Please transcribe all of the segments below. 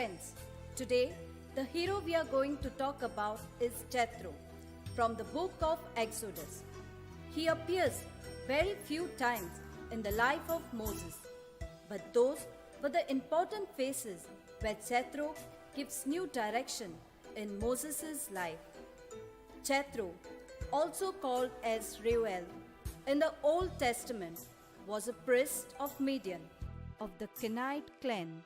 Friends, today the hero we are going to talk about is Jethro from the book of Exodus. He appears very few times in the life of Moses, but those were the important phases where Jethro gives new direction in Moses' life. Jethro, also called as Reuel in the Old Testament, was a priest of Midian of the Kenite clan.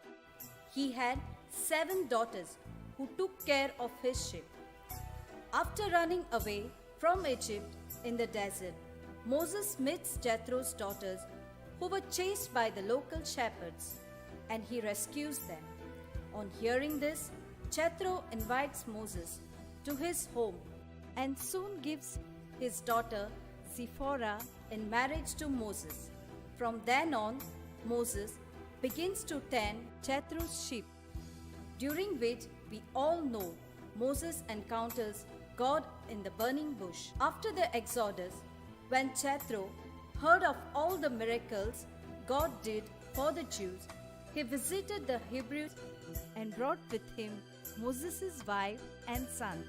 He had 7 daughters who took care of his sheep. After running away from Egypt in the desert, Moses meets Jethro's daughters who were chased by the local shepherds, and he rescues them. On hearing this, Jethro invites Moses to his home and soon gives his daughter Zipporah in marriage to Moses. From then on, Moses begins to tend Jethro's sheep, during which we all know Moses encounters God in the burning bush. After the Exodus, when Jethro heard of all the miracles God did for the Jews, he visited the Hebrews and brought with him Moses' wife and son.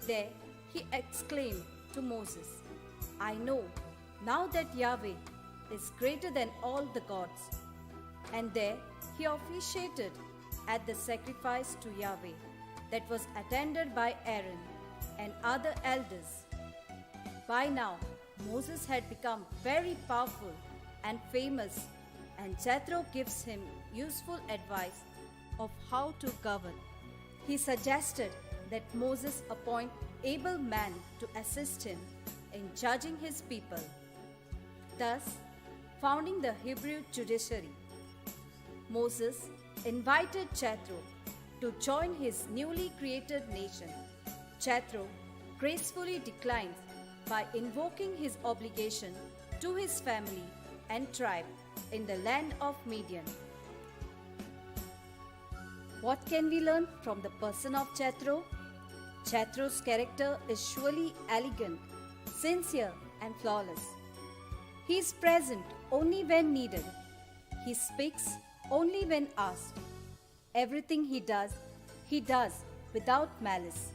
There he exclaimed to Moses, "I know now that Yahweh is greater than all the gods." And there he officiated at the sacrifice to Yahweh that was attended by Aaron and other elders. By now, Moses had become very powerful and famous, and Jethro gives him useful advice of how to govern. He suggested that Moses appoint able men to assist him in judging his people, thus founding the Hebrew judiciary. Moses invited Jethro to join his newly created nation. Jethro gracefully declines by invoking his obligation to his family and tribe in the land of Midian. What can we learn from the person of Jethro? Jethro's character is surely elegant, sincere, and flawless. He is present only when needed. He speaks only when asked. Everything he does without malice.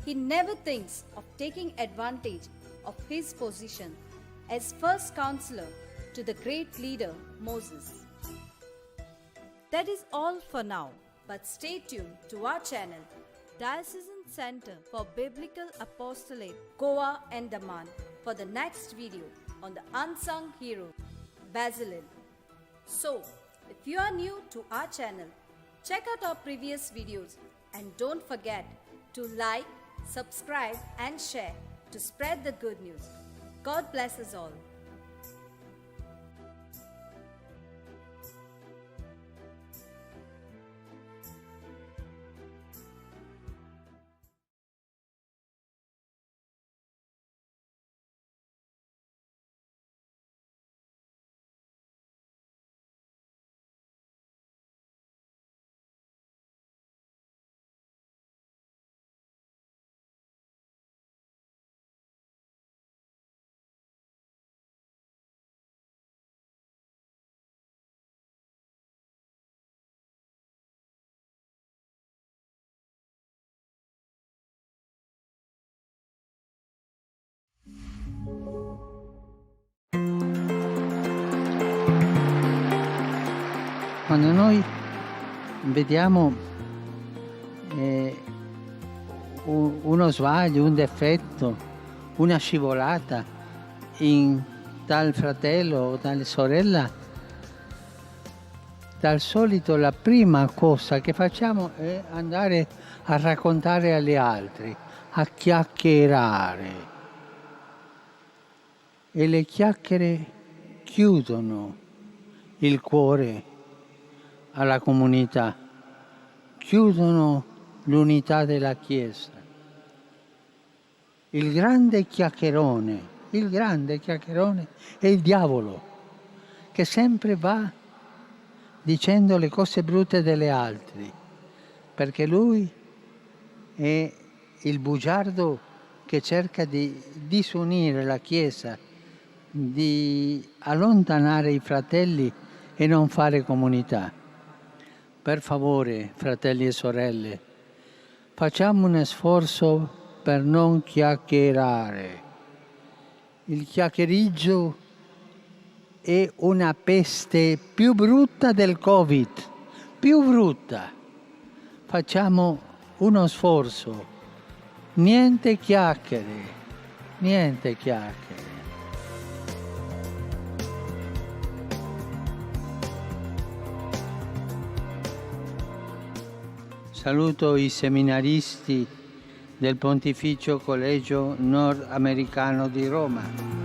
He never thinks of taking advantage of his position as first counselor to the great leader Moses. That is all for now, but stay tuned to our channel, Diocesan Center for Biblical Apostolate, Goa and Daman, for the next video on the unsung hero, Bezalel. So, if you are new to our channel, check out our previous videos and don't forget to like, subscribe and share to spread the good news. God bless us all. Quando noi vediamo uno sbaglio, un difetto, una scivolata in tal fratello o tal sorella, dal solito la prima cosa che facciamo è andare a raccontare agli altri, a chiacchierare. E le chiacchiere chiudono il cuore alla comunità, chiudono l'unità della Chiesa. Il grande chiacchierone è il diavolo, che sempre va dicendo le cose brutte delle altri, perché lui è il bugiardo che cerca di disunire la Chiesa, di allontanare i fratelli e non fare comunità. Per favore, fratelli e sorelle, facciamo un sforzo per non chiacchierare. Il chiacchieriggio è una peste più brutta del Covid, più brutta. Facciamo uno sforzo. Niente chiacchiere, niente chiacchiere. Saluto i seminaristi del Pontificio Collegio Nordamericano di Roma.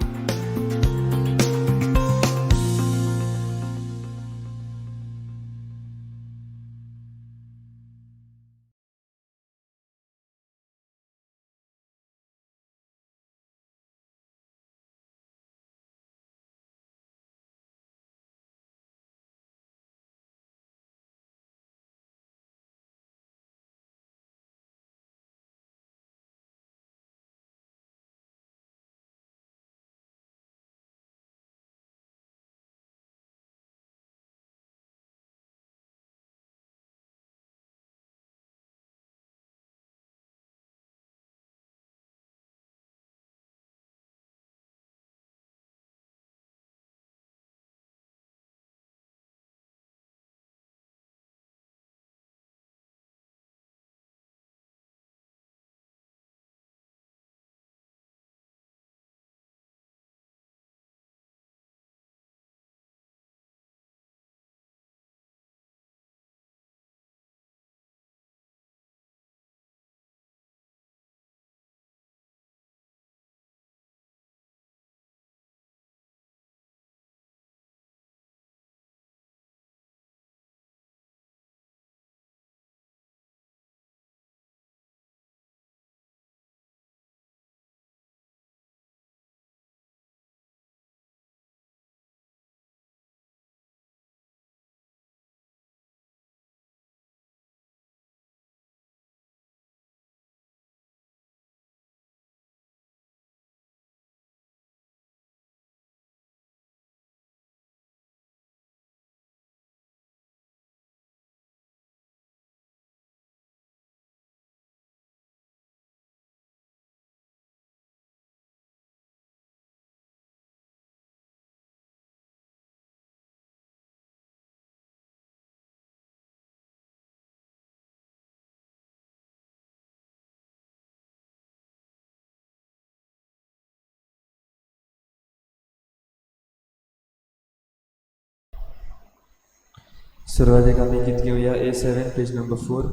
सुरवातेक आमी गीत घेवया A7 page number 4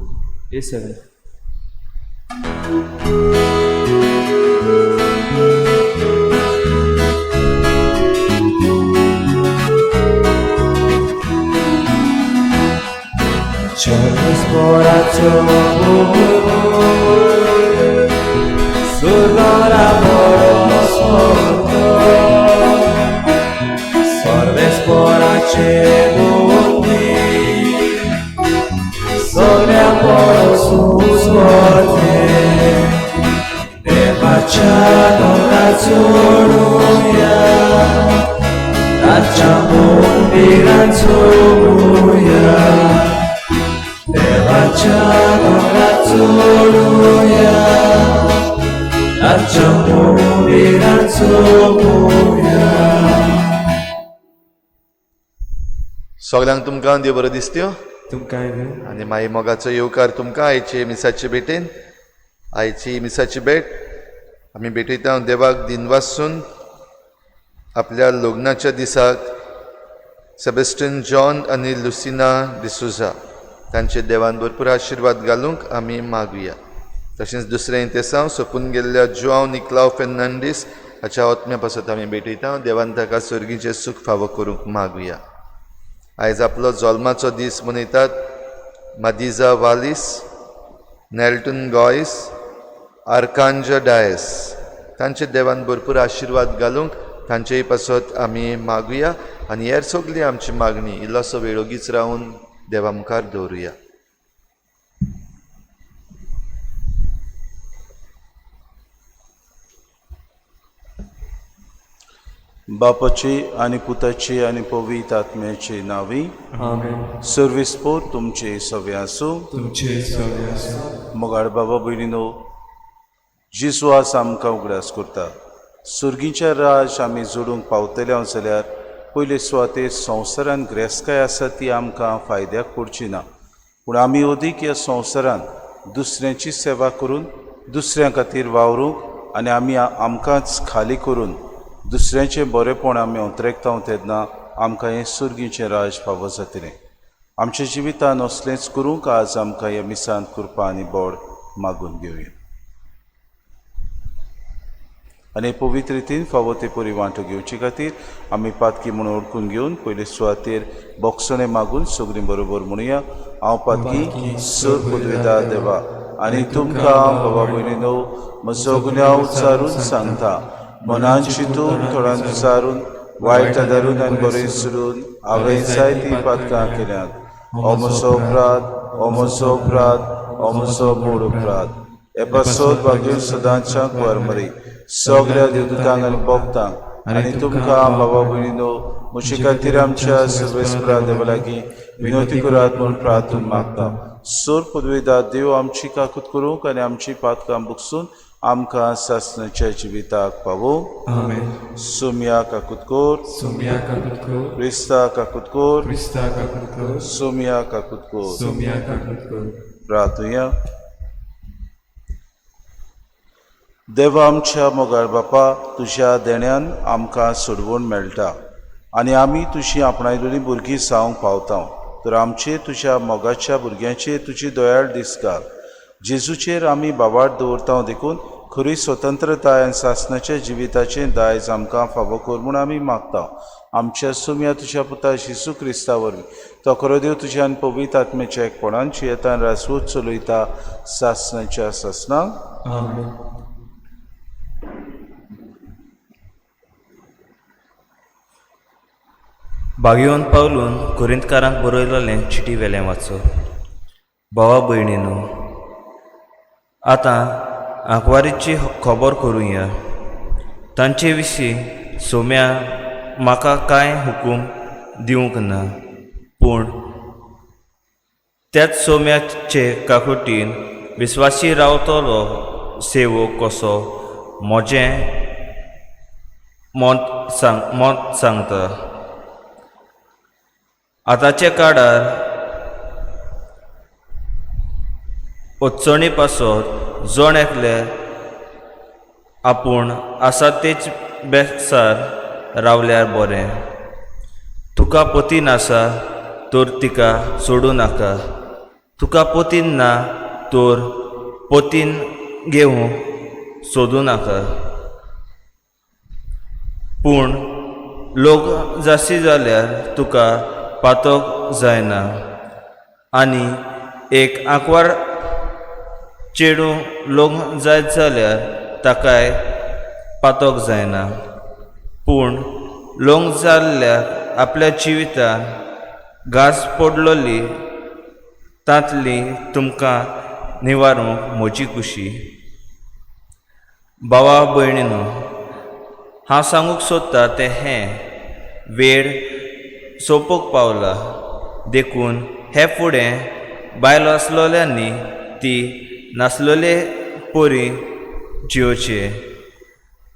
A7. सगळ्यांक तुमकां देव बरो दिसत्यो तुमकांय बी आनी मागीर मोगाचो येवकार तुमकां आयचे मिसाचे भेटेन. आयची मिसाची भेट आमी भेटयता देवाक दिनवासून आपल्या लग्नाच्या दिसाक सेबेस्टन जॉन आनी लुसिना डिसोजा तांचे देवान भरपूर आशिर्वाद घालूंक आमी मागुया. तशेंच दुसरें इंतेसांव सोंपून गेल्ल्या जुआंव निकलाव फेर्नांडीस हाच्या आत्म्या पासत आमी भेटयता. देवान ताका सर्गीचें सूख फावो करूंक मागुया. आयज आपलो जल्माचो दीस मनयतात मादिजा वालीस, नेल्टन गॉयस, आर्कांज डायस तांचे देवान भरपूर आशिर्वाद घालूंक तांचेय पासत आमी मागुया आनी हेर सगळी आमची मागणी इल्लोसो वेळ ओगीच रावन देवा मुखार दवरुया. बापाची आनी पुताची आनी पवित्र आत्म्याची नांवी. आमेन. सर्वीस पोर तुमचे सवे आसूं. तुमचे सवे आसूं. मोगाळ बाबा भयणीनो, जेजू आज आमकां उगडास करता, सुर्गीच्या राज आमी जोडूंक पावतले हांव जाल्यार पयले सुवातेर संवसारान ग्रेस्काय आसा ती आमकां फायद्याक पडची ना, पूण आमी अदीक ह्या संवसारान दुसऱ्यांची सेवा करून दुसऱ्यां खातीर वावरूंक आनी आमी आमकांच खाली करून दुसऱ्यांचें बरेंपण आमी अंतरेकता तेन्ना आमकां हें सुर्गीचें राज फावो जातलें. आमच्या जिवितान असलेंच करूंक आज आमकां ह्या मिसांत कृपा आनी बोड मागून घेवया आनी पवित्र रितीन फावो ते परी वांटो घेवचे खातीर आमी पातकी म्हणून ओळखून घेवन पयले सुवातेर बोगसणें मागून सगळीं बरोबर म्हणुया. हांव पातकी सर पुदवेदा देवा आनी तुमकां बाबा भयणीनो म्हजो गुन्यांव उच्चारून सांगता, मनान चिंतून थोड्यान विचारून वायट आदारून आनी बरें सोडून हांवें जायतीं पातकां केल्यांत. हो म्हजो अपराध, हो म्हजो अपराध, हो म्हजो मूळ अपराध. हे पासत भाग्य सदांच्या कुंवर सगळ्या देवदूतांक आनी भक्तांक आनी तुमकां बाबा भयणीनो म्हजे खातीर आमच्या सर्वेस्परा देवा लागीं विनवती करात म्हूण प्रार्थून मागता. सोर पदवेदा देव आमची काकूत करूंक आनी आमची पातकां बुकसून आमकां सासणाच्या जिविताक पावोवंक. आमेन. सोमया काकूत कोर. सोमया काकूत कर. क्रिस्ता काकूत कोर. क्रिस्ता काकूत कर. सोमया काकूत कोर. सोमया काकूत कर. प्रार्थुया. देवा आमच्या मोगाळ बापा, तुज्या देण्यान आमकां सोडवण मेळटा आनी आमी तुजी आपणायलेली भुरगीं जावंक पावता, तर आमचे तुज्या मोगाच्या भुरग्यांचेर तुजी दयाळ दीस घाल. जेजूचेर आमी बाबाट दवरता देखून खरी स्वतंत्रताय आनी सासणाच्या जिविताचें दायज आमकां फावो कर म्हूण आमी मागता. आमच्या सुमया तुज्या पुता जेजू क्रिस्ता वरवीं तो खरो देव तुज्या आनी पवित्र आत्म्याच्या एकपणान जियेतान राजवट चलयता सासणाच्या सासणाक. आमेन. बागेवन पावलून कोरिंतकारांक बरयलेलें चिटी वेलें वाचप. भावा भयणीनो, आतां आंकवारीची खबर करुया. तांचे विशीं सोम्या म्हाका कांय हुकूम दिवंक ना, पूण त्याच सोम्याचे काकुटीन विस्वासी रावतलो सेवक कसो म्हजें मत सांगता. आतांच्या काळार अडचणी पासत जण एकले आपूण आसा तेच बेसार रावल्यार बरें. तुका पतीन आसा तर तिका सोडूं नाका, तुका पतीन ना तर पतीन घेवंक सोदूं नाका. पूण लोक जासी जाल्यार तुका पातक जायना आनी एक आंकवार चेडूं लोक जायत जाल्यार ताकाय पातक जायना. पूण लोक जाल्ल्याक आपल्या जिवितान घास पडलोली तांतली तुमकां निवारूंक म्हजी खुशी. भावा भयणीनो, हांव सांगूंक सोदता तें हें, वेळ सोंपूंक पावला, देखून हे फुडें बायल आसलोल्यांनी ती नासलोले परी जियोचे.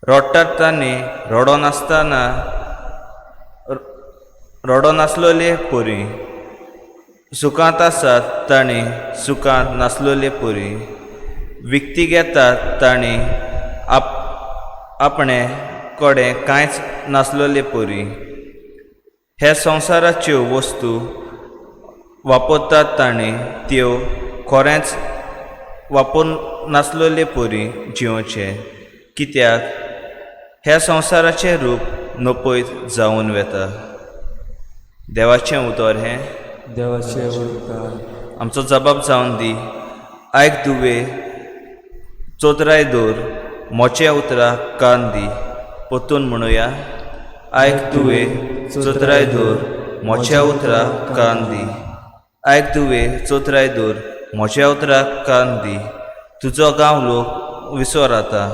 रडटात तांणी रडो नासतना रडो नासलोले परी, सुखांत आसात तांणी सुखांत नासलोले परी, विकती घेतात तांणी आपणे कडेन कांयच नासलोले परी. हे संवसाराच्यो वस्तू वापरतात तांणी त्यो खरेंच वापर नासलोले परी जियोचे, कित्याक ह्या संवसाराचें रूप नपयत जावन वता. देवाचें उतर हें. देवाचे उपकार. आमचो जबाब जावन दी. आयक दुवे, चोतराय दवर, मोचे उतरां कान दी. परतून म्हणुया. आयक तुवें चोतराय दवर, मोच्या उतरां कान दी. आयक तुवें चोतराय दवर, म्हज्या उतराक कान दी. तुजो गांव लोक विसर आतां,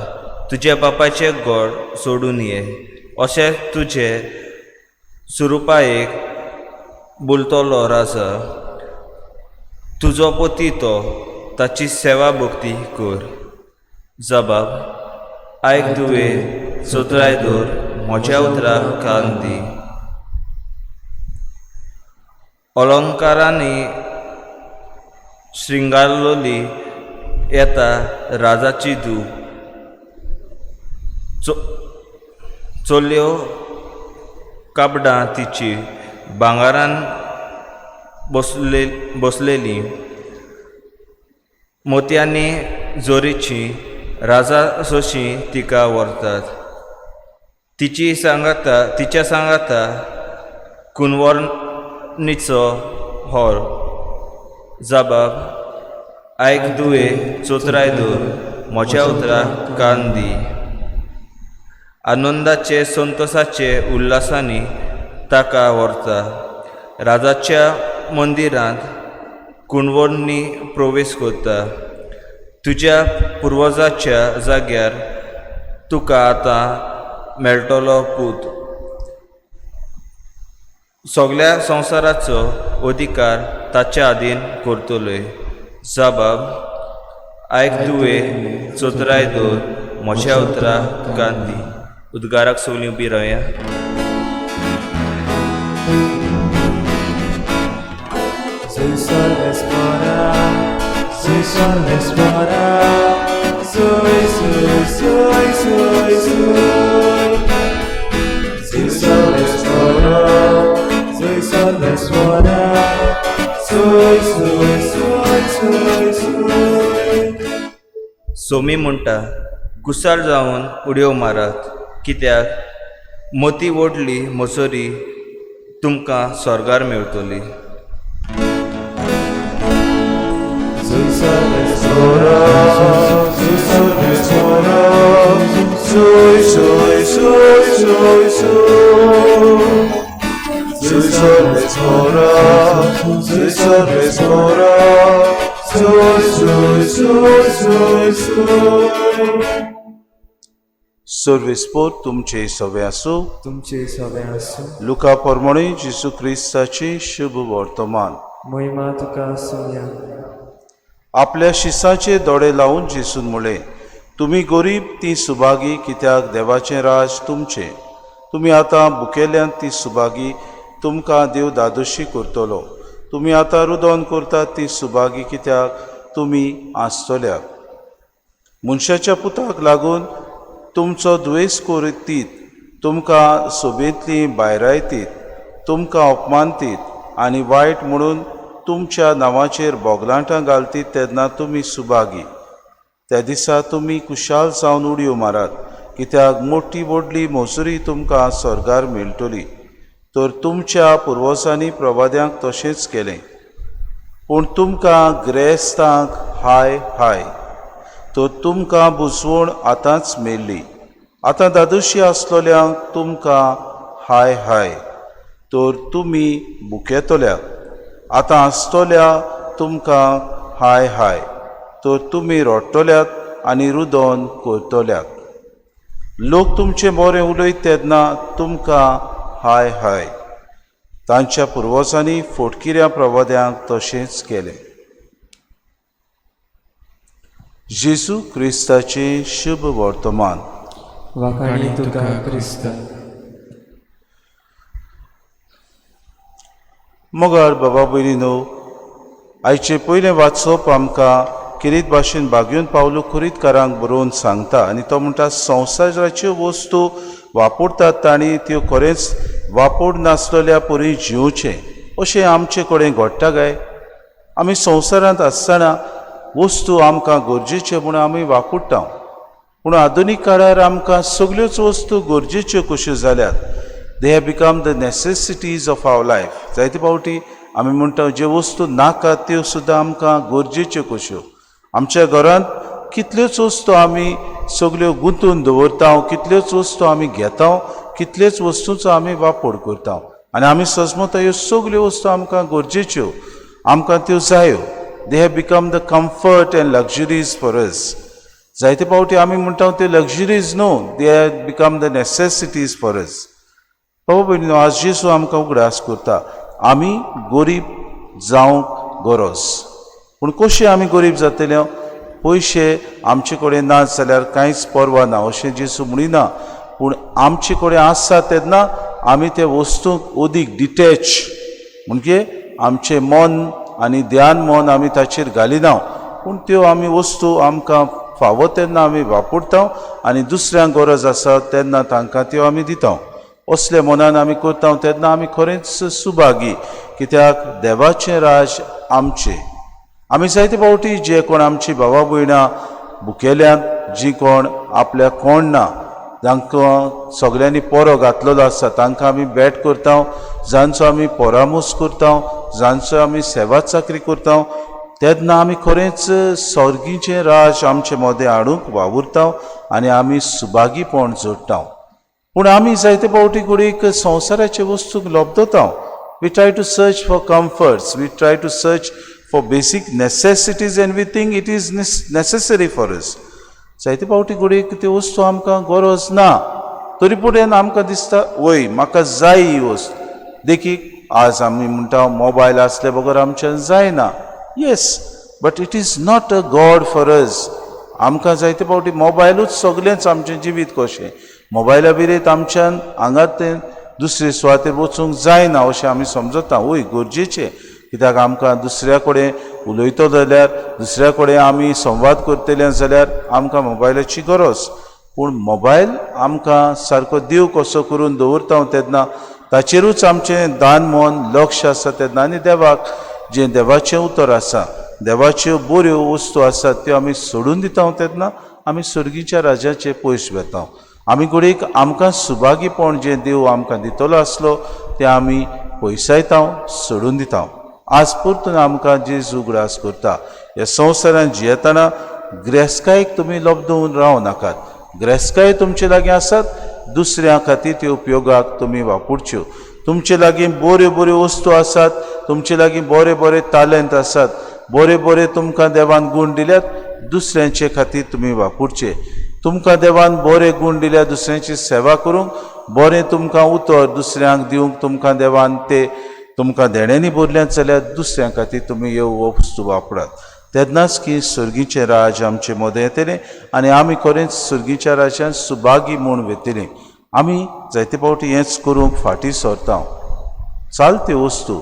तुज्या बापायचें गोड सोडून ये. अशें तुजे सुरुपायेक बोलतलो राजा. तुजो पती तो, ताची सेवा भक्ती कर. जबाब आयक दुवे चतुराय दवर, म्हज्या उतराक कान दी. अलंकारांनी श्रृंगारलोली येता राजाची धूव, चलयो कापडां तिची भांगरान बसलेली, मोतयांनी जोरीची राजा सोशी तिका व्हरतात. तिची सांगाता तिच्या सांगाता कुंवरनीचो होर. जबाब आयक दुवे चोतराय दवर, म्हज्या उतराक कान दी. आनंदाचे संतोसाचे उल्लासांनी ताका व्हरता. राजाच्या मंदिरांत कुंवरनी प्रवेश करता. तुज्या पुर्वजाच्या जाग्यार तुका आतां मेळटलो पूत. सगल्या संवसाराचो अधिकार ताच्या आदीन करतलोय. जबाब आयक दुवे चतुराय दवर, म्हज्या उतराक कान दी. उद्गाराक सगळीं उबी रावया. सोमी म्हणटा, कुसार जावन उडयो मारात, कित्याक मोती व्हडली मसोरी तुमकां स्वर्गार मेळटली. सर्वेस्पोर तुमचे सवे आसूं. तुमचे सवे आसूं. लुका प्रमाणे जेजू क्रिस्ताचें शुभ वर्तमान. महिमा तुका आसूया. आपल्या शिसाचे दोळे लावन जेसून म्हळें, तुमी गरीब ती सुभागी, कित्याक देवाचें राज तुमचें. तुमी आतां भुकेल्यांत ती सुभागी, तुमकां देव दादोशी करतलो. तुमी आतां रुदोन करतात ती सुभागी, कित्याक तुमी आसतल्यात. मनशाच्या पुताक लागून तुमचो दुयेंस करतीत, तुमकां सोबेंतली भायरायतीत, तुमकां अपमानतीत आनी वायट म्हणून तुमच्या नांवाचेर बोगलांटां घालतीत तेन्ना तुमी सुभागी. त्या दिसा तुमी खुशाल जावन उडयो मारात, कित्याक मोठी व्हडली मजुरी तुमकां स्वर्गार मेळटली. तर तुमच्या पुर्वजांनी प्रवाद्यांक तशेंच केलें. पूण तुमकां ग्रेस्तांक हाय हाय, तर तुमकां बुजवण आतांच मेळ्ळी. आतां दादोशी आसलोल्यांक तुमकां हाय हाय, तर तुमी भुकेतल्याक. आतां आसतल्या तुमकां हाय हाय, तर तुमी रडटल्यात आनी रुदोन करतल्यात. लोक तुमचें बरें उलयत तेन्ना तुमकां हाय हाय. तांच्या पुर्वजांनी फोटकिऱ्या प्रवाद्यांक तशेंच केलें. जेजू क्रिस्ताचें शुभ वर्तमान. वाखाणी तुका क्रिस्ता. मोगाळ बाबा भयणीनो, आयचें पयलें वाचप आमकां किरीत भाशेन बागयोन पावलो खुरीतकारांक बरोवन सांगता आनी तो म्हणटा, संवसाराच्यो वस्तू वापरतात तांणी त्यो खरेंच वापर नासलेल्या परी जिवचें. अशें आमचे कडेन घडटा काय? आमी संवसारांत आसतना वस्तू आमकां गरजेच्यो म्हूण आमी वापरता, पूण आधुनीक काळार आमकां सगल्योच वस्तू गरजेच्यो कश्यो जाल्यात. They have become the necessities of our life. जायते फावटी आमी म्हणटा ज्यो वस्तू नाका त्यो सुद्दां आमकां गरजेच्यो कश्यो. आमच्या घरांत कितल्योच वस्तू आमी सगल्यो गुंतून दवरता, कितल्योच वस्तू आमी घेता, कितल्योच वस्तूंचो आमी वापर करता आनी आमी सजमता ह्यो सगल्यो वस्तू आमकां गरजेच्यो, आमकां त्यो जायो. They have become the comfort and luxuries for us. जायते फावटी आमी म्हणटा त्यो लक्झरीज न्हू, they are become the necessities for us. बाबा भयणीनो, आज जेजू आमकां उगडास करता आमी गोरीब जावंक गरज. पूण कशें आमी गोरीब जातले? पयशे आमचे कडेन ना जाल्यार कांयच पर्वा ना अशें जेजू म्हणिना, पूण आमचे कडेन आसा तेन्ना आमी त्या वस्तूंक अदीक डिटॅच, म्हणजे आमचें मन आनी ध्यान मन आमी ताचेर घालिना, पूण त्यो आमी वस्तू आमकां फावो तेन्ना आमी वापरता आनी दुसऱ्यांक गरज आसा तेन्ना तांकां त्यो आमी दिता. असले मनान आमी करता तेन्ना आमी खरेंच सुभागी, कित्याक देवाचें राज आमचें. आमी जायते फावटी जे कोण आमची भावा भयणां भुकेल्यांत, जी कोण आपल्याक कोण ना, जांकां सगल्यांनी पोरो घातलेलो आसा, तांकां आमी भेट करता, जांचो आमी परामोस करता, जांचो आमी सेवा चाकरी करता, तेन्ना आमी खरेंच सर्गीचें राज आमचे मदें हाडूंक वावुरता आनी आमी सुभागीपण जोडटा. पूण आमी जायते फावटी घडयेक संवसाराचे वस्तूक लब्धता. We try to search for comforts, we try to search for basic necessities and we think it is necessary for us. जायते फावटी घडयेक त्यो वस्तू आमकां गरज ना, तरी पूण आमकां दिसता वय म्हाका जाय ही वस्त. देखीक आज आमी म्हणटा मोबायल आसले बगर आमच्यान जायना. Yes, but it is not a God for us. आमकां जायते फावटी मोबायलूच सगळेंच आमचें जिवीत कशें, मोबायला विरेत आमच्यान हांगा तें दुसरे सुवातेर वचूंक जायना अशें आमी समजता. वय गरजेचें, कित्याक आमकां दुसऱ्या कडेन उलयतो जाल्यार, दुसऱ्या कडेन आमी संवाद करतले जाल्यार आमकां मोबायलाची गरज. पूण मोबायल आमकां सारको देव कसो करून दवरता तेन्ना ताचेरूच आमचें दान मन लक्ष आसा तेन्ना आनी देवाक जें देवाचें उतर आसा, देवाच्यो बऱ्यो वस्तू आसात त्यो आमी सोडून दिता तेन्ना आमी सर्गीच्या राजाचे पयस वेता. आमी घडयेक आमकां सुभागीपण जें देव आमकां दितलो आसलो तें आमी पयसायता, सोडून दिता. आज परतून आमकां जेजू उगडास करता, ह्या संवसारांत जियेतना ग्रेस्कायेक तुमी लब्दोवन रावं नाकात. ग्रेस्काय तुमचे लागीं आसात, दुसऱ्यां खातीर त्यो उपयोगाक तुमी वापरच्यो. तुमचे लागीं बऱ्यो बऱ्यो वस्तू आसात, तुमचे लागीं बरे बरे तालेंत आसात, बरे बरे तुमकां देवान गूण दिल्यात, दुसऱ्यांचे खातीर तुमी वापरचे. तुमकां देवान बरे गूण दिल्या दुसऱ्यांची सेवा करूंक, बरें तुमकां उतर दुसऱ्यांक दिवंक तुमकां देवान ते तुमकां देण्यांनी भरल्यात जाल्यार दुसऱ्यां खातीर तुमी ह्यो वस्तू वापरात. तेन्नाच की सर्गीचें राज आमचे मदें येतलें आनी आमी खरेंच सर्गीच्या राज्यांत सुभागी म्हूण वेतलीं. आमी जायते फावटी हेंच करूंक फाटीं सरता. चालत्यो वस्तू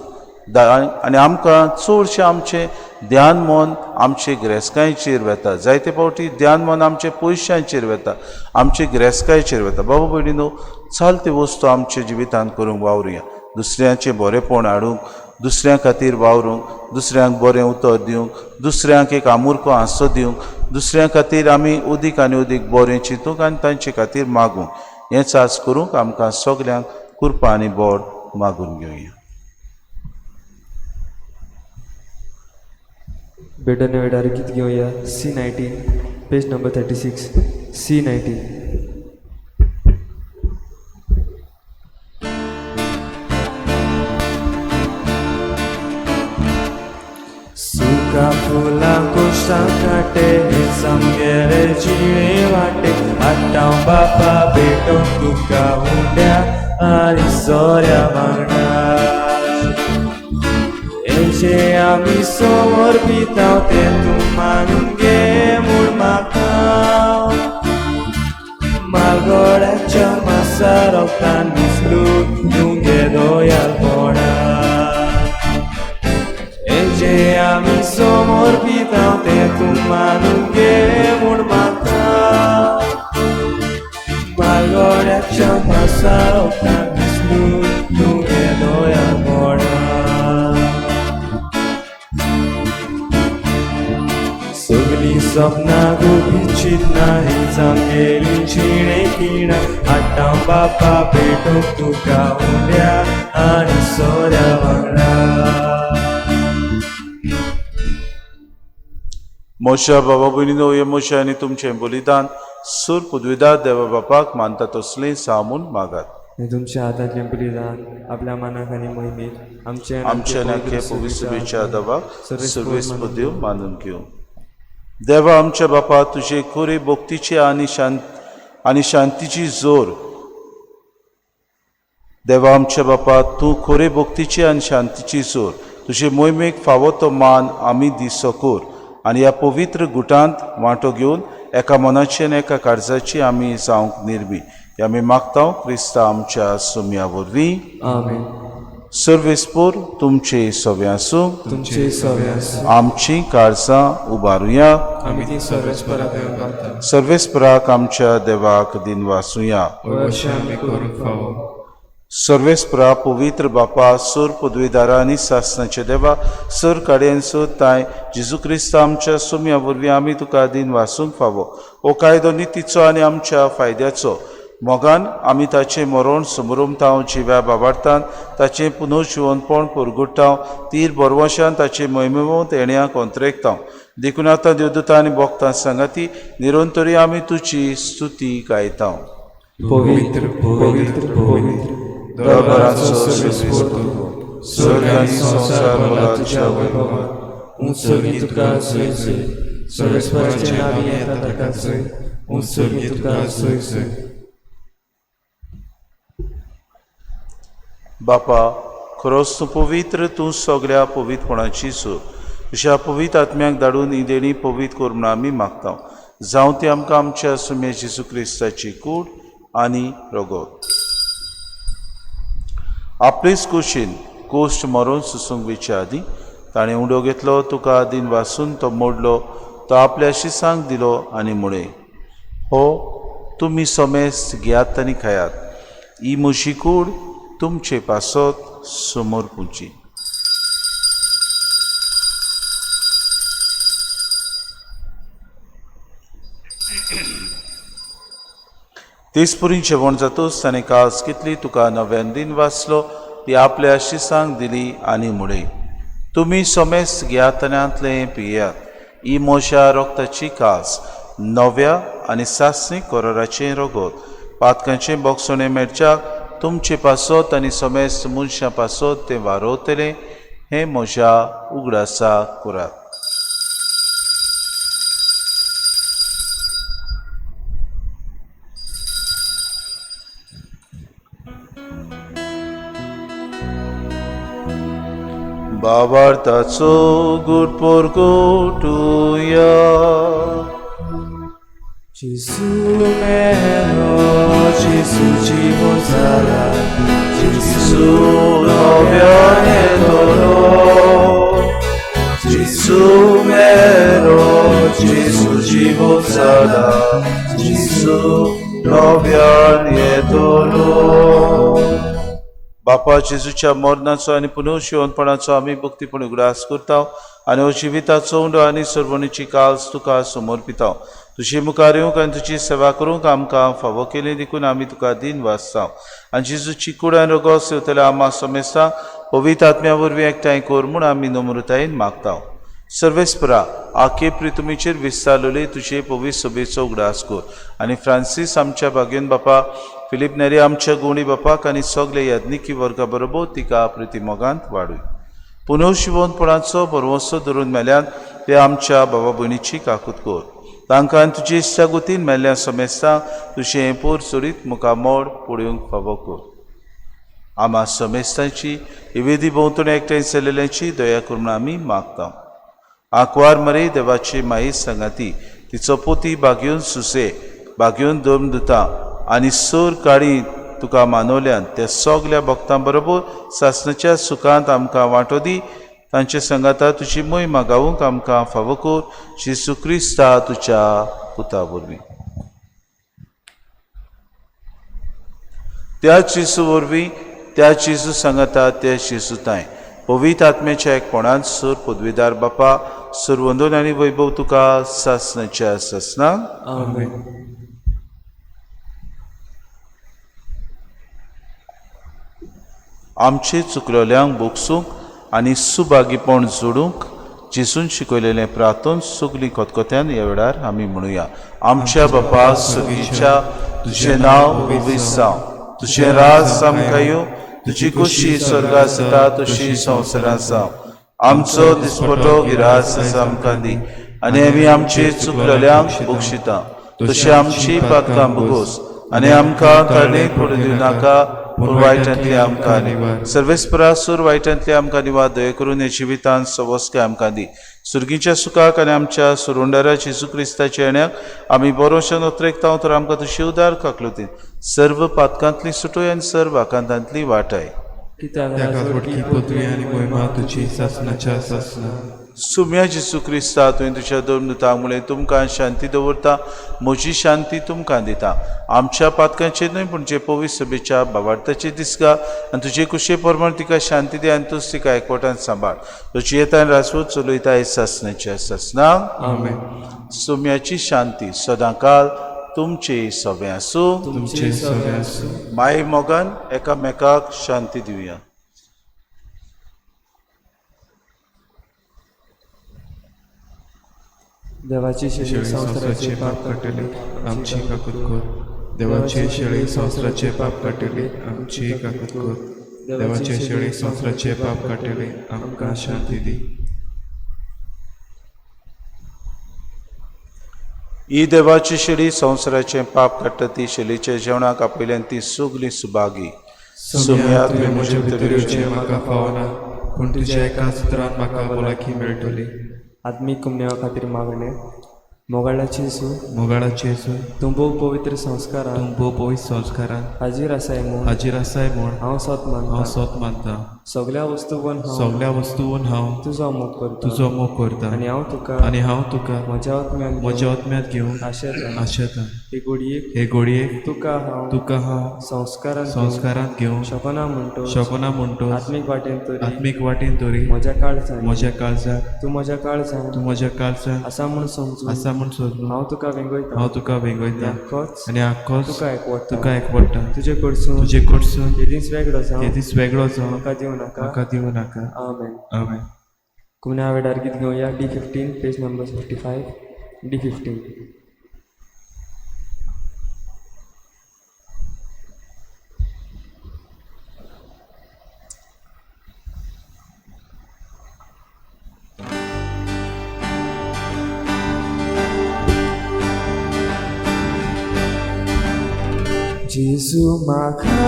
आनी आमकां चडशें आमचें ध्यान मन आमचे ग्रेस्कायचेर वेता. जायते फावटी ध्यान मन आमचे पयशांचेर वेता, आमचे ग्रेस्कायचेर वेता. बाबा भयणीनो, चालत्यो वस्तू आमच्या जिवितांत करूंक वावरुया, दुसऱ्यांचें बरेंपण हाडूंक, दुसऱ्यां खातीर वावरूंक, दुसऱ्यांक बरें उतर दिवंक, दुसऱ्यांक एक आमुरको हांसो दिवंक, दुसऱ्यां खातीर आमी अदीक आनी अदीक बरें चिंतूंक आनी तांचे खातीर मागूंक. हेंच आज करूंक आमकां सगल्यांक कृपा आनी बोड मागून घेवया. बेटन वेळार गीत घेवया C19, page number 36, C19. सुका फुलां कुशां काटे सामगेले जिणे वाटे आतां बापा भेटोवंक तुका उंड्या आनी सोऱ्या वांगडा. जे आमी समर्पिता तें तूं मानून घे म्हूण म्हाका मालगोड्याच्या मासा रोगतान मिसलून तुगे दयालपणा. जे आमी समर्पिता तें तूं मानून घे म्हूण म्हाका मालगोड्याच्या मासा रोगतान मिसलून तुगे दयालपणा. सगलीं सपनां गुपीत चिंतनां हीच आमगेली जिणे खिणां आतां बापा भेटोवंक तुका उंड्या आनी सोऱ्या वांगडा. मोशा बाबा भयणीनो, हे मोशा आनी तुमचें बलिदान सूर पुदविदार देवा बापाक मानता तसलें सामून मागात. आनी तुमच्या हातांतलें बलिदान आपल्या मानाक आनी मोहिमेक आमचे आमच्या नाके पवित्र देवाक सर्वेस्प देव मानून घेवं. देवा आमच्या बापा, तुजे खोरे भक्तीची आनी शांतीची जोर. देवा आमच्या बापा, तूं खोरे भक्तीची आनी शांतीची जोर. तुजे मोहिमेक फावो तो मान आमी दिसो कर आनी ह्या पवित्र गुटांत वांटो घेवन एका मनाची आनी एका काळजाची आमी जावंक निर्मी. हे आमी मागता क्रिस्ता आमच्या सुम्या वरवीं. आमेन. सर्वेस्पोर तुमचे सवे आसूं. तुमचे सवे आसूं. आमची काळजां उबारुया. आमी ती सर्वेस्परा देवाक घालता. सर्वेस्पराक आमच्या देवाक दिनवासुया. अशें आमी करूंक फावो. सर्वेस्परा पवित्र बापा, सूर पदवीदारा आनी सासनाचे देवा, सर काडयेन सर ताय जेजू क्रिस्त आमच्या सुम्या वरवीं आमी तुका दिन वासूंक फावो. हो कायदो नितीचो आनी आमच्या फायद्याचो. मोगान आमी ताचें मरण समरुमतांव, जिव्या बाबार्तान ताचें पुनर्जिवनपण परगुट्टांव, तीर बरवशान ताचे मोहिमेवंत येण्या कोंत्रेकतांव. देखून आतां देवदूतां आनी भक्तां सांगाती निरंतरी आमी तुजी स्तुती गायतांव. पवित्र पवित्र पवित्र दरबाराचो सर्वेस्पोर तूं, स्वर्ग आनी संवसार भरला तुज्या वैभवान. उंच सर्गी तुका जय जय. सर्वेस्पराचें नांव येता ताका जय. उंच सर्गी तुका जय जय. बापा, खरोच तूं पवित्र, तूं सगळ्या पवित्रपणाची सूर. तुज्या पवित्र आत्म्याक धाडून ही देणी पवित्र कर म्हूण आमी मागता. जावं ती आमकां आमच्या सुम्या जेजू क्रिस्ताची कूड आनी रगत. आपलेच कुशीन कोश्ट मरोन सुसूंक वयचे आदीं ताणें उडो घेतलो, तुका दिन वासून तो मोडलो, तो आपल्या शिसांक दिलो आनी म्हळें, हो तुमी समेस्त घेयात आनी खायात. ही म्हजी कूड तुमचे पासत समोर पुची. तेच पुरी जेवण जातूच ताणें कास घेतली, तुका नव्यान दिन वाचलो, ती आपल्या शिसांक दिली आनी म्हळें, तुमी समेस्त घेयात आनी हांतलें पियात. ही म्हज्या रक्ताची कास, नव्या आनी सासणीक कराराचें रगत. पातकांचें बोगसणें मेळच्याक तुमचे पासत आनी समेस्त मनशां पासत तें वारोवतलें. हें म्हज्या उगडासा करात. बाबार्थाचो गुड परगटुया. जेजू मेलो, जेजू जिवो जाला, जेजू नव्यान येतलो. जेजू मेलो, जेजू जिवो जाला, जेजू नव्यान येतलो. बापा, जेजूच्या मरणाचो आनी पुनर्जिवनपणाचो आमी भक्तीपण उगडास करता आनी हो जिविताचो उंडो आनी सर्वणीची काल्स तुका समर्पिता. तुजे मुखार येवंक आनी तुजी सेवा करूंक आमकां फावो केली देखून आमी तुका दिन वाचता. आनी जेजूची कूड आनी रगत सेवतल्या आमा समेस्तांक पवित्र आत्म्या वरवीं एकठांय कर म्हूण आमी नम्रतायेन मागता. सर्वेस्परा, आखे प्रितुमीचेर विस्तारलेली तुजे पवित्र सभेचो उगडास कर आनी फ्रांसीस आमच्या भाग्यन बापा, फिलीप नेरी आमच्या गुणी बापाक आनी सगळे याज्ञिकी वर्गा बरोबर तिका प्रितीमोगांत वाडूय. पुनर्जिवनपणाचो भरवंसो धरून मेल्यान ते आमच्या बाबा भयणीची काकूत कर. तांकां आनी तुजी इश्टागतीन मेल्ल्या समेस्तांक तुजें पोर चडीत मुखामोड पळोवंक फावो कर. आमा समेस्तांची ही भोंवतणी एकठांय चलयल्ल्याची दया कर म्हूण आमी मागता. आंकवार मरे देवाची माई सांगाती, तिचो पोती बागेवन सुसे बागेवन धर्मदुतां आनी सोर काळी तुका मानवल्यान त्या सगल्या भक्तां बरोबर सासणाच्या सुखांत आमकां वांटो दी. तांचे सांगाता तुजी मोहिमा गावूंक आमकां फावो कर. जेजू क्रिस्ता तुज्या पुता वरवीं. त्या जेजू वरवीं, त्या जेजू सांगाता, त्या जेजू तांय पवित्र आत्म्याच्या एकपणान सूर पदवीदार बापा, सुरवंदन आनी वैभव तुका सासणाच्या सासना. आमेन. आमचे चुकलेल्यांक बोगसूंक आनी सुभागीपण जोडूंक जेजून शिकयलेलें प्रार्थन सगलीं खतखत्यान ह्या वेळार आमी म्हणुया. आमच्या बापा सगळीच्या, तुजें नांव पवित्र जावं, तुजें राज आमकां येवं, तुजी खोशी स्वर्गात जाता तशी संवसारांत जावं. आमचो दिसपटो गिरास आमकां दी आनी आमी आमचे चुकलेल्यांक बक्षिता तशी आमची पातकां भोगोस आनी आमकां ताणें पडून दिवं नाका पूण वायटांतली आमकां निवार. सर्वेस्परा सूर वायटांतली आमकां निवार. दया करून हे जिवितांत सवस्काय आमकां दी. सुर्गीच्या सुखाक आनी आमच्या सुरुंडारा जेजू क्रिस्ताच्या येण्याक आमी बरोशन उतरेकता तर आमकां तुशी उदार काकलुतीन सर्व पातकांतली सुटोय आनी सर्व आकांतांतली वाटाय. सुम्या जेजू क्रिस्ता तुवें तुज्या दोन दुतांक म्हणलें तुमकां शांती दवरता म्हजी शांती तुमकां दिता. आमच्या पातकांचेर न्हय पूण जे पवित्र सभेच्या बाबार्थाचेर दिसगा आनी तुजे कुशे प्रमाण तिका शांती दी आनी तूच तिका एकवटान सांबाळ. तुजी येता राजवत चलयता हे सासणाच्या सासणाक. आमेन. सुम्याची शांती सदांकाल तुमचे सगळें आसूं. तुमचे सगळे आसूं. माय मोगान एकामेकाक शांती दिवया. देवाची शेळी संवसाराचे पाप काडटली आमची काकूत कर. देवाची शेळी संवसाराचे पाप काडटली आमची काकूत कर. देवाचे शेळी संवसाराचे पाप काडटली आमकां शांती दी. ही देवाची शेळी संवसाराचें पाप काडटा ती शेळीच्या जेवणाक आपयल्यान ती सगली सुभागी. सुम्या तुवें म्हजे भितर येवचें म्हाका फावना पूण तुज्या एका सुत्रान म्हाका भलायकी मेळटली. आत्मीक कुमनेवा खातीर मागणें. मोगाळाची जेजू, मोगाळाची जेजू, तूं भोव पवित्र संस्कारान तूं भोव पवित्र संस्कारान हाजीर आसाय म्हूण हाजीर आसाय म्हूण हांव सोत मानता. हांव सोत मानता. सगल्या वस्तूवन हांव सगल्या वस्तूवन हांव तुजो मोग करता तुजो मोग करता आनी हांव तुका आनी हांव तुका म्हज्या आत्म्यान म्हज्या आत्म्यांत घेवन आशेता. आशेता. हे घडयेक हे घडयेक तुका हांव तुका हांव संस्कारान संस्कारांत घेवन शकना म्हणटो शकना म्हणटो आत्मीक वाटेन तरी आत्मीक वाटेन तरी म्हज्या काळजान म्हज्या काळजाक तूं म्हज्या काळजान तूं म्हज्या काळजान आसा म्हूण समजून आसा म्हूण समजून हांव तुका वेंगयता हांव तुका वेंगयता आख्खोच आनी आख्खोच तुका एकवटा तुका एकवटा. तुजे कडसून तुजे कडसून केदींच वेगळो जावं केदींच वेगळो जावं म्हाका दिवं नाका. म्हाका दिवं नाका. आमेन. आमेन. कुमण्या वेळार गीत घेवया. D15 page number 55. D15. जेजू म्हाका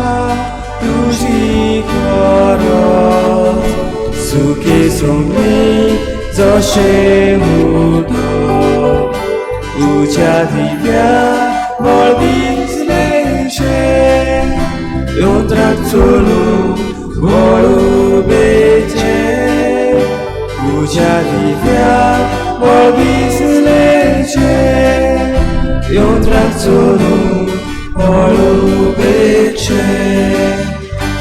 तुजी गरज सुके सुमी जशें उदक उज्या दिव्या बळ दिसलेशें यंत्राक चलूंक बळ उबेचें उज्या दिव्या बळ दिसलेशें यंत्राक चलूंक बळ उबेचें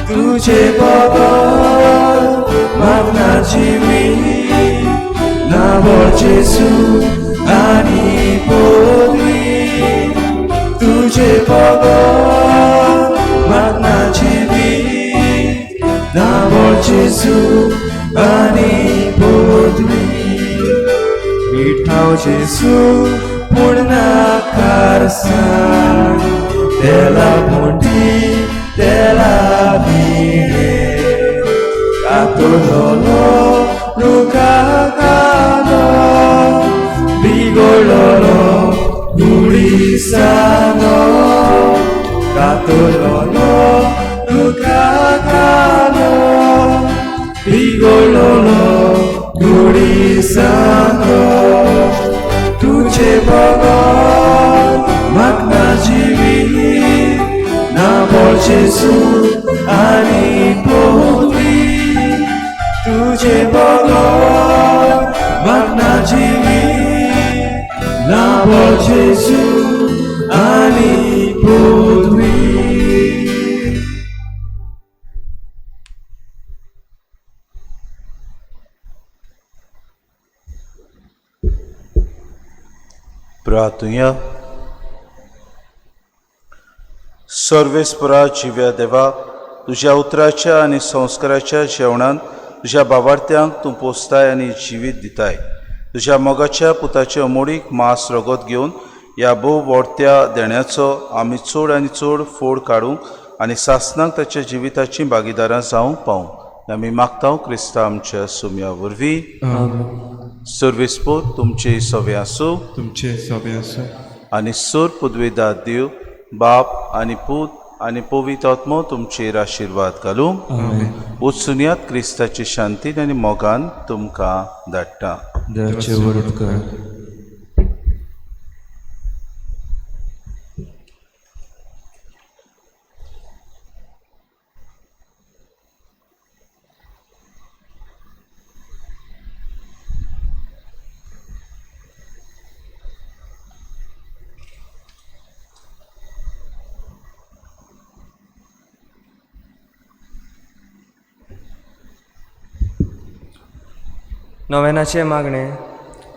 तुजे बगर म्हाका जिवीत ना बळ जेजू आनी पदवी तुजे बगर म्हाका जिवीत ना बळ जेजू आनी पदवी मिठाव जेजू पूण नाकारसान तेला पोंटी तेला भिणे कातोलोलो रुखा कानो बिगोलोलो गुडिसानो कातोलोलो रुखा कानो बिगोलोलो गुडिसानो तुजे बगर म्हाका जिवीत ना बळ जेजू आनी पदवी तुजे बगर म्हाका जिवीत ना बळ जेजू आनी पदवी. प्रार्थुया. सर्वेस्परा जिव्या देवा तुज्या उतराच्या आनी संस्काराच्या जेवणान तुज्या बाबार्थ्यांक तूं पोसताय आनी जिवीत दिताय. तुज्या मोगाच्या पुताचे अमोडीक मांस रगत घेवन ह्या भोव व्हडत्या देण्याचो आमी चड आनी चड फोड काडूंक आनी सासणाक ताच्या जिविताची भागीदारां जावंक पावूंक आमी मागता क्रिस्ता आमच्या सुम्या वरवीं. आमेन. सर्वेस्पोर तुमचे सवे आसूं तुमचे सवे आसूं. आनी सोर पुदवेदार देव बाप आनी पूत आनी पवित्र आत्मो तुमचेर आशिर्वाद घालूं. आमेन. वचुनयात क्रिस्ताचे शांतीन आनी मोगान तुमकां धाडटा. देवाचे व्हड उपकार. नव्यानाचे मागणे.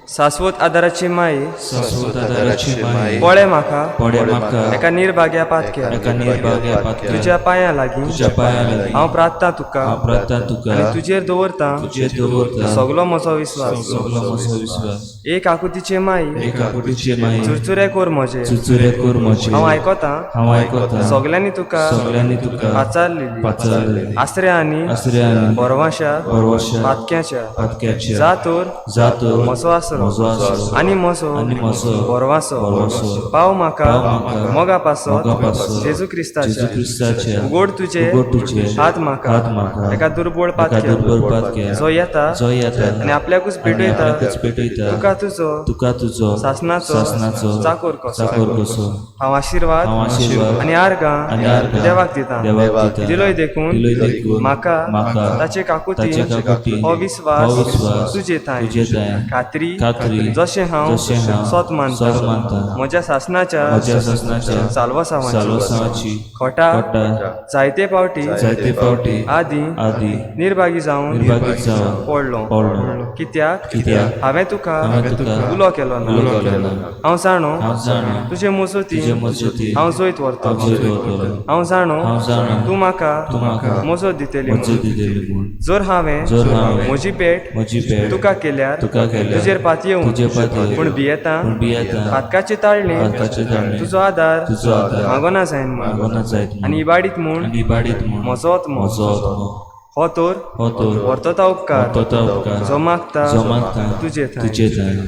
शाश्वत आदाराची माई, शाश्वत आदाराची माई, पळे म्हाका पळे म्हाका एका निर्भाग्या पातक्या, एका निर्भाग्या पातक्या, तुज्या पांयां लागीं तुज्या पांयां लागीं हांव प्रार्थना तुका, हांव प्रार्थना तुका आनी तुजेर दवरतां तुजेर दवरतां सगलो म्हजो विस्वास. सगलो म्हजो विस्वास. एक आकुतीचे माई, एक आकुतीचे माई, चुरचुरे कोर म्हजे, चुरचुरे कोर म्हजे, हांव आयकतां हांव आयकतां सगल्यांनी तुका सगल्यांनी तुका पाचारलेली पाचारलेली आसऱ्या आनी आसऱ्या आनी भरवंशा भरवंशा पातक्याच्या, पातक्याच्या, जा तर जा तर म्हजो आसरो म्हजो आसरो आनी म्हजो आनी म्हजो भरवंसो भरवंसो पाव म्हाका पाव म्हाका मोगा पासत मोगा पासत जेजू क्रिस्ताच्या, जेजू क्रिस्ताच्या, उगड तुजे उगड तुजे हात म्हाका हात म्हाका एका दुर्बळ एका पातक्या, दुर्बळ पातक्या, जो येता जो येता आनी आपल्याकूच आनी पेटयता आपल्याकूच पेटयता तुका तुजो तुका तुजो सासनाचो सासनाचो चाकोर कसो. चाकोर कसो. हांव आशिर्वाद हांव आशिर्वाद आनी आर्गां आनी आर्गां देवाक दिता. देवाक दिता. दिलोय देखून दिलोय देखून म्हाका म्हाका ताचे काकुतीन ताचे काकुतीन हो विस्वास हो विस्वास तुजे थांय तुजे थांय खात्री खात्री जशें हांव जशें हांव सोत मानता सोत मानता म्हज्या सासनाच्या म्हज्या सासनाच्या साल्वासांवाची साल्वासांवाची खोटा खोटा जायते फावटी जायते फावटी आदी आदी निर्भागी जावन निर्भागी जावन पडलो. पडलो. कित्याक कित्याक हांवें तुका हांवें तुका उलो केलो ना. उलो केलो ना. हांव जाणो हांव जाणो तुजे मजती तुजे मजती हांव जैत व्हरतलो. हांव जैत व्हरतलो. हांव जाणो हांव जाणो तूं म्हाका तूं म्हाका मजत दितली मजत म्हूण. दितली म्हूण. जर हांवें जर हांवें म्हजी भेट म्हजी भेट तुका केल्यार तुका केल्यार तुजेर पातयेवन तुजेर पातयेवन पूण भियेता पूण भियेता पातकाचे ताळणे पातकाचे ताळणे तुजो आदार तुजो आदार मागोना जायन म्हूण मागोना जायत म्हूण आनी इबाडीत म्हूण आनी इबाडीत म्हूण म्हजो आत्मो म्हजो आत्मो हो तर हो तर व्हरतोता उपकार व्हरतोता उपकार जो मागता जो मागता तुजे थांय. तुजे थांय.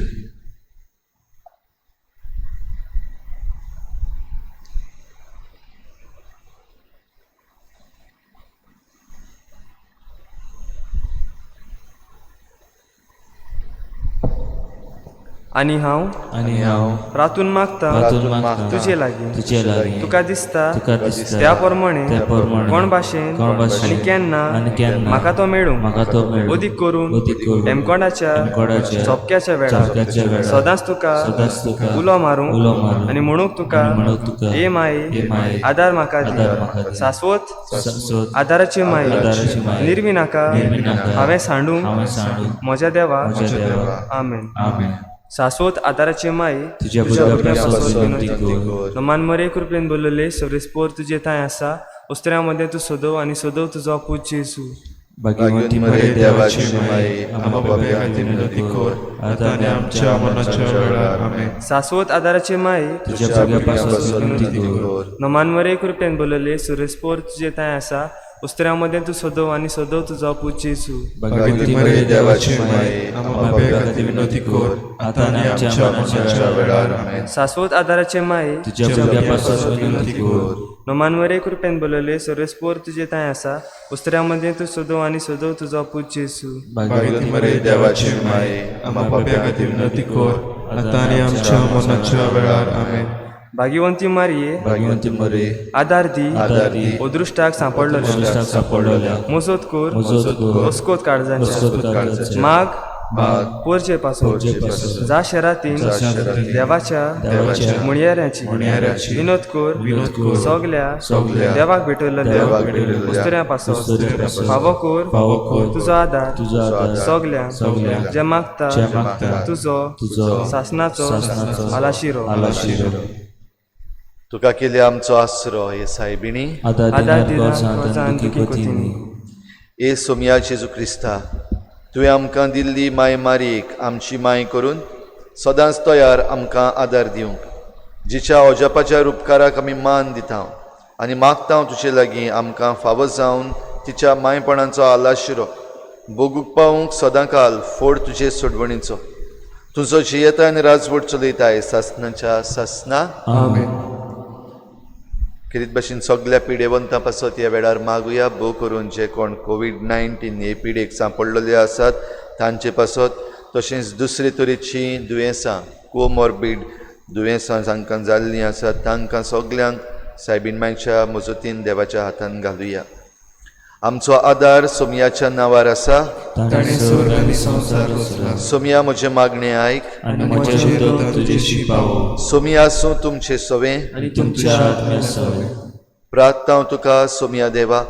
आनी हांव रातून मागता रातून मागता तुजे लागीं तुजे लागीं तुका दिसता तुका दिसता त्या प्रमाणे त्या प्रमाणे कोण भाशेन कोण भाशेन आनी केन्ना आनी केन्ना म्हाका तो मेळूं म्हाका तो मेळूं अदीक करून अदीक करून हेमकोंडाच्या हेमकोंडाच्या चोपक्याच्या वेळार चोपक्याच्या वेळार सदांच तुका सदांच तुका उलो मारूंक उलो मारूंक आनी म्हणूंक तुका आनी म्हणूंक तुका हे माये हे माये आदार म्हाका आदार म्हाका दी दी. शाश्वत शाश्वत आदाराची माये आदाराची माये निर्मी नाका निर्मी नाका हांवें सांडूंक हांवें सांडूंक म्हज्या देवा म्हज्या देवा आमेन. आमेन. शाश्वत आदाराची माई तुज्या भुरग्या पासत विनंती कर. नमान मरे कृपेन बोलले सवरेस्पोर तुजे थांय आसा उस्त्र्या मदें तूं सोदव आनी सोदव तुजो पूत जेजू. भाग्यवंती मरे मरे देवाची माई, आमकां पाप्या खातीर विनंती कर आतां आनी आमच्या मरणाच्या वेळार. आमेन. शाश्वत आदाराची माई तुज्या भुरग्या पासत विनंती कर. नमान मरे कृपेन बोलले सुरेस्पोर तुजे थांय आसा उस्त्र्या मदें तूं सोदव आनी सोदव तुजो पूत जेजू. भाग्यवंती मरे देवाची माई, आमकां पाप्या खातीर विनंती कर आतां आनी आमच्या मरणाच्या वेळार. आमेन. शाश्वत आदाराची माई तुज्या भुरग्या पासत विनंती कर. नमान मरे कृपेन बोलले सुरेस्पोर तुजे थांय आसा उस्त्र्या मदें तूं सोदव आनी सोदव तुजो पूत जेजू. भाग्यवंती मरे देवाची माई, आमकां पाप्या खातीर विनंती कर आतां आनी आमच्या मरणाच्या वेळार. आमेन. भाग्यवंती मारये भाग्यवंती मरे आदार दी आदार दी अदृश्टाक सांपडलो अदृश्टाक सांपडलोल्या मजत कर मजत कर अस्कोत काळजांच्या अस्कोत काळजाच्या माग माग पोरचे पासून पोरचे पासून जा शहरातीन शहरातीन देवाच्या देवाच्या मुणयाऱ्याची मुणयाऱ्याची विनोद कर विनोद कर सगल्या सगल्या देवाक भेटयल्ल्या देवाक भेटयल्ल्या उस्तऱ्या पासून उस्तऱ्या पासून फावो कर फावो कर तुजो आदार तुजो आदार सगल्या सगल्या जे मागता जे मागता तुजो तुजो सासनाचो सासनाचो आलाशिरो आलाशिरो. तुका केले आमचो आसरो हे सायबिणी आदार आदार दिनार दिनार गोरजांत गोरजांत दुखी दुखी कोतीनी. ए सोमया जेजू क्रिस्ता, तुवें आमकां दिल्ली माय मारयेक आमची माय करून सदांच तयार आमकां आदार दिवंक, जिच्या अजापाच्या रुपकाराक आमी मान दिता आनी मागता तुजे लागीं आमकां फावो जावन तिच्या मायपणाचो आलाशिरो भोगूंक पावूंक सदांकाल फोड तुजे सोडवणीचो. तुजो जियेता आनी राजवट चलयताय सासनाच्या सासना. आमेन. खेरीत भाशेन सगल्या पिडेवंतां पासत ह्या वेळार मागुया, भोव करून जे कोण कोवीड-19 हे पिडेक सांपडलेले आसात तांचे पासत, तशेंच दुसरे तरेचीं दुयेंसां, कोमॉर्बीड दुयेंसां जांकां जाल्लीं आसात तांकां सगल्यांक सायबीण मायच्या मजतीन देवाच्या हातान घालुया. आमचो आदार सोमयाच्या नांवार आसा. ताणें स्वर्ग आनी संवसार रचला. सोमया म्हजें मागणें आयक आनी म्हजें उतर तुजेशी पावो. सोमया आसूं तुमचें सवें आनी तुमच्या आत्म्या सवें. प्रार्थना हांव तुका सोमया देवा,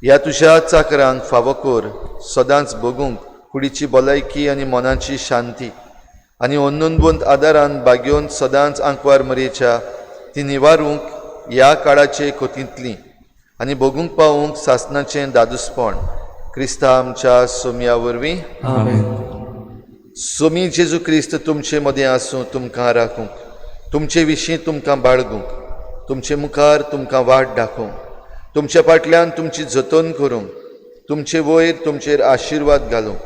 ह्या तुज्या चाकरांक फावो कर सदांच भोगूंक कुडीची भलायकी आनी मनाची शांती आनी अन्नबंद आदारान बागेवन सदांच आंकवार मरेच्या ती निवारूंक ह्या काळाचे कोतींतली आनी भोगूंक पावूंक सासनाचें दादूसपण क्रिस्ता आमच्या सोमया वरवीं. आमेन. सोमी जेजू क्रिस्त तुमचे मदें आसूं, तुमकां राखूंक, तुमचे विशीं तुमकां बाळगूंक, तुमचे मुखार तुमकां वाट दाखोवंक, तुमच्या फाटल्यान तुमची जतन करूंक, तुमचे वयर तुमचेर आशिर्वाद घालूंक,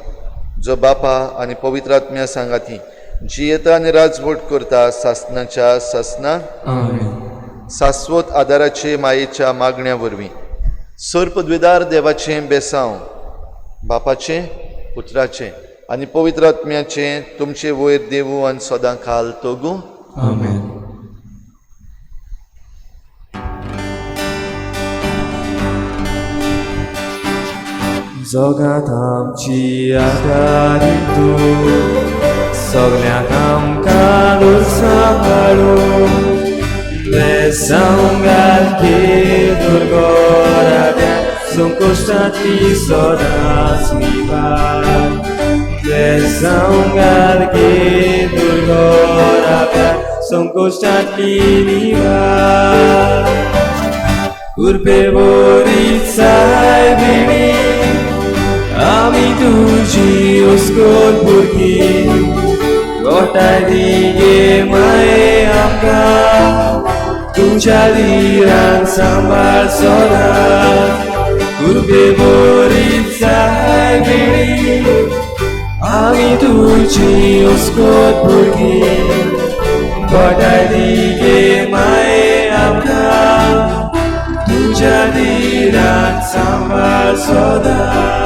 जो बापा आनी पवित्र आत्म्या सांगाती जियेता आनी राजवट करता सासनाच्या सासना. आमेन. सास्वत आदाराचे मायेच्या मागण्या वरवीं सर्पद्विदार देवाचें बेसांव बापाचें, पुत्राचें आनी पवित्र आत्म्याचें तुमचे वयर देवू आनी सदां खाल तोगूं. आमेन. जगांत आमची आदारी तूं, सगल्यांक आमकां दूर सांबाळूं, बेसांव घालपी दुर्गोराब्या संकश्टांतली सदांच निवार, बेसांव घालपी दुर्गोराब्या संकश्टांतली निवार. कृपे बरी सायबिणी आमी तुजी ओस्कोत भुरगीं, गोठाय दी गे माये आमकां तुज्या लिरान सांबाळ सदां. कृपे बरी सायबिणी आमी तुजी ओस्कोत भुरगीं, गोठाय दी गे माये आमकां तुज्या लिरान सांबाळ सदां.